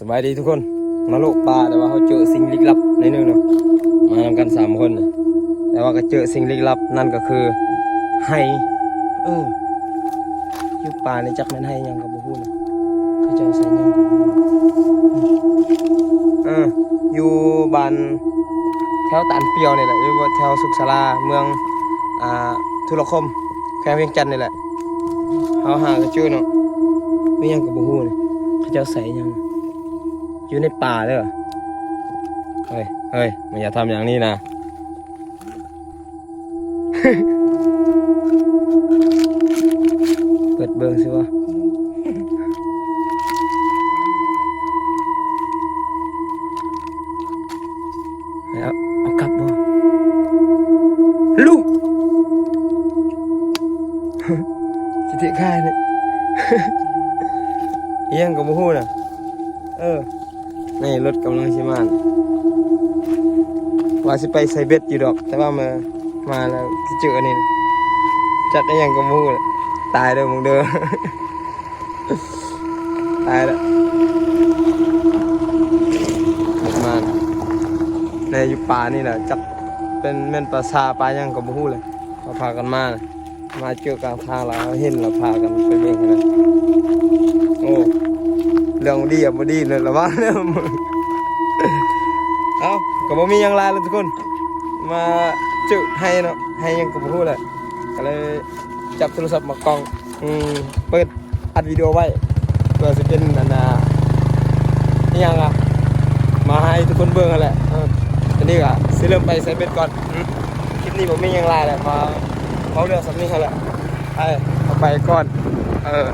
ສະບາຍດີທຸກຄົນ ມາໂລະປ່າ ແຕ່ວ່າເຮົາເຈີສິ່ງລິກລັບໜ້ອຍໜຶ່ງເນາະ ມານຳກັນສາມຄົນ ແຕ່ວ່າກໍເຈີສິ່ງລິກລັບ ນັ້ນກໍຄືໄຫ ເອີ ຢູ່ປ່ານີ້ຈັກແມ່ນໄຫຫຍັງກໍບໍ່ຮູ້ນະ ເຂົາເຈົ້າໃສ່ຫຍັງກໍບໍ່ຮູ້ ເອີ ຢູ່ບ້ານແຖວຕານປຽວນີ້ແຫຼະ ຢູ່ແຖວສຸກສາລາ ເມືອງ ອ່າ ທຸລະຄົມ ແຂວງວຽງຈັນນີ້ແຫຼະ ເຮົາຫາກໍເຈີເນາະ ມີຫຍັງກໍບໍ່ຮູ້ນີ້ ເຂົາເຈົ້າໃສ່ຫຍັງ ຢູ່ໃນປ່າເດີ້ ເຮີ້ຍ ເຮີ້ຍ ມາຢ່າທຳຢ່າງນີ້ນະ ເປີດເບິ່ງຊິວ່າ ເອົາ ເອົາກັບບໍ່? ລູກ ຊິເຕະຂານີ້ ອີຫຍັງກໍບໍ່ຮູ້ນະ ເອີ ນີ້ລົດກຳລັງຊິມາ ວ່າຊິໄປໃສ່ເບັດຢູ່ດອກ ແຕ່ວ່າມາ ມາແລ້ວຊິເຈີອັນນີ້ ຈັກອີຫຍັງກໍບໍ່ຮູ້ ຕາຍເດີ້ມຶງເດີ້ ຕາຍລະ ມາແນ່ຢູ່ປ່ານີ້ແຫຼະ ຈັກເປັນແມ່ນປາຊ້າປາຫຍັງກໍບໍ່ຮູ້ແຫຼະ ເຮົາພາກັນມາ ມາເຈີກາງທາງລະ ເຮົາເຫັນລະ ພາກັນໄປເບິ່ງຫັ້ນນະ ໂອ້ ເລື່ອງດີບໍ່ດີນະ ລະວັງເດີ້ ເອົ້າ ກໍບໍ່ມີຫຍັງຫຼາຍລະທຸກຄົນ ມາເຈີໄຫເນາະ ໄຫຫຍັງກໍບໍ່ຮູ້ແຫຼະ ກໍເລີຍຈັບໂທລະສັບມາກ້ອງ ອືມ ເປີດອັດວິດີໂອໄວ້ ເພື່ອຊິເປັນອັນນ່າ ອີຫຍັງອະ ມາໃຫ້ທຸກຄົນເບິ່ງຫັ້ນແຫຼະ ເອີ ຕອນນີ້ກະຊິເລີ່ມໄປໃສ່ເບັດກ່ອນ ອືມ ຄລິບນີ້ບໍ່ມີຫຍັງຫຼາຍແຫຼະ ມາເວົ້າເລື່ອງສ່ຳນີ້ຫັ້ນແຫຼະ ໄປ ເອົາໄປກ່ອນ ເອີ.